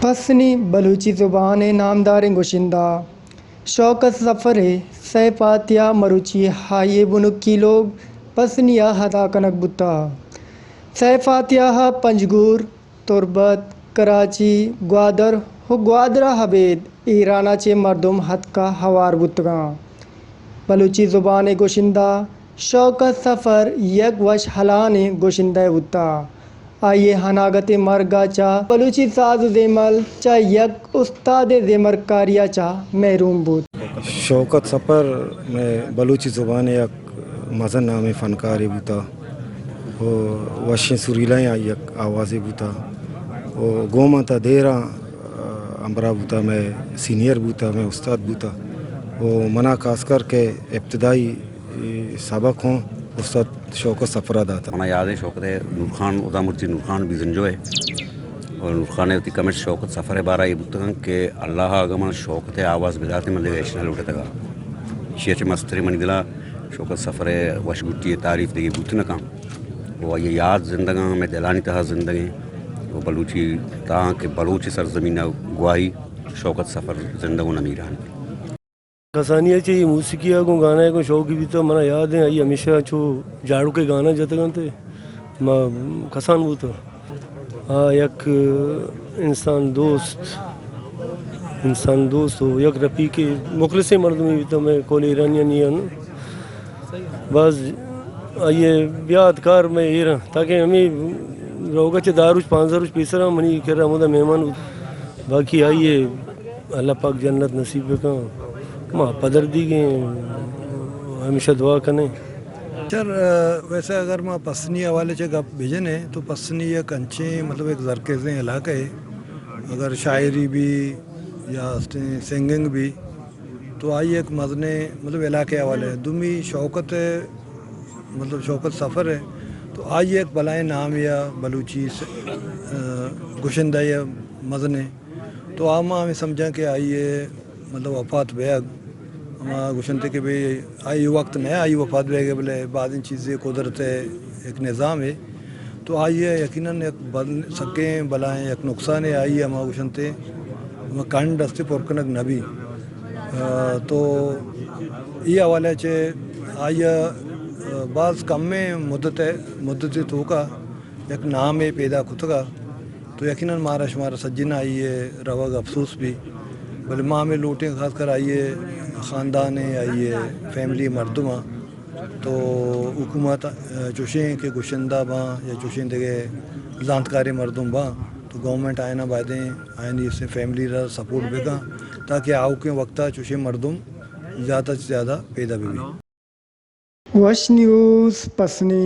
پسنی بلوچی زبان ءِ نامداریں گشندہ شوکت سفر ءِ سئے پاتیا مروچی آئی ءِ بنکی لوگ پسنی ءَ ادا کنگ بوتہ۔ سئے پاتیا ءَ پنجگور، تربت، کراچی، گوادر ءُ گوادر ءَ ابید ایران ءَ چہ مردم اتکہ ہوار بوتگاں۔ بلوچی زبان ءِ گشندہ شوکت سفر یک وش ہلانیں گشندہ بوتہ۔ آئی ءِ اناگت ءِ مرگ ءَ چہ بلوچی ساز ءُ زیمل، چہ یک استاد ءِ زیمرکاری ءَ چہ محروم بوت۔ شوکت سفر مئے بلوچی زبان ءِ یک مزن نامیں فنکارے بوتہ ءُ وشیں سریلائیں آئی یک آوازے بوتہ ءُ گوں من تا دیراں ہمراہ بوتہ، مئے سینئر بوتہ، مئے استاد بوتہ ءُ منا خاص کر کہ ابتدائی سبق ہوں استاد شوکت سفر ءَ داتہ۔ منا یاد ایں شوکت ءِ نورخان، ادا مرچی نورخان بزنجو ءِ، اور نورخان ءِ وتی کمنٹ شوکت سفر ءِ بارہ ءَ اے بوتگاں کہ اللہ ءَ اگاں من شوکت ءِ آواز بداتیں من دگہ ہچ نہ لوٹتگا۔ ایشی ءَ چہ مستریں منی دل ءَ شوکت سفر ءِ وشگٹی ءِ تعریف دگہ بوت نہ کن۔ ءُ آئی ءِ یاد زندگاں، مئے دلانی تہا زندگیں ءُ بلوچی تاں کہ بلوچ سرزمین ءَ گواہی شوکت سفر زندگ ءُ نمیران۔ کسانی ءَ چہ اے موسیقی ءَ گوں گانا ءَ گوں شوقی بیتہ، منا یاد ایں آئی ہمیشہ چو جاڑوکے گانا جتگ انت، ما کسان بوتہ۔ آ یک انسان دوست، انسان دوست ءُ یک رفیق مخلصیں مردمے بیتہ، مئے کول ایرانیانی انت۔ باز آئی ءِ بیات کار مئے ایر انت، تاکہ ہمے روگ ءَ چہ دہ روچ پانزدہ روچ پیسر ءَ منی کرا ہمودا مہمان بوت۔ باقی آئی ءِ اللہ پاک جنت نصیب بکن۔ ما پدر دیگیں ہمیشہ دعا کنیں۔ سر، ویسے اگر ما پسنی حوالے چہ گپ بجنیں تو پسنی یک انچیں، مطلب، ایک زرخیزیں علاقہ ہے۔ اگر شاعری بھی یا سنگنگ بھی تو آئی ایک مزنیں، مطلب، علاقے حوالے۔ دومی شوکت ہے، مطلب، شوکت سفر ہے تو آئی ایک بلائیں نام یا بلوچی س-، آ، گشندہ یا مزنیں۔ تو آ ما ہمے سمجھاں کہ آئی ءِ، مطلب، وفات بیگ، ہما گوشنتے کہ بھئی آئی وقت نہ آئی وفات بیگ ءَ، بلے بازیں چیزے قدرت ءِ یک نظام ہے۔ تو آئی ءِ یقیناً یک بل-، سکیں بلائیں یک نقصانے آئی ءِ ہما گوشنتے ہما کنڈ استے پر کنگ نہ بی۔ آ، تو ای حوالہ چہ آئی ءِ، آ، باز کمیں مدت ءِ، مدت ءِ توکا یک نامے پیدا کتگا، تو یقیناً مارا شمارا سجیناں آئی ءِ روگ افسوس بی، بلے ما ہمے لوٹیں خاص کر آئی ءِ خاندان ءِ، آئی ءِ فیملی ءِ مردماں تو حکومت، آ، چوشیں کہ گشندہ باں یا چوشیں دگہ زانتکاریں مردم باں تو گورنمنٹ آیاناں بایدیں آیانی فیملی را سپورٹ بکن تاکہ آؤکیں وقتا چوشیں مردم زیادہ چہ زیادہ پیدا بہ بی۔ وش نیوز پسنی۔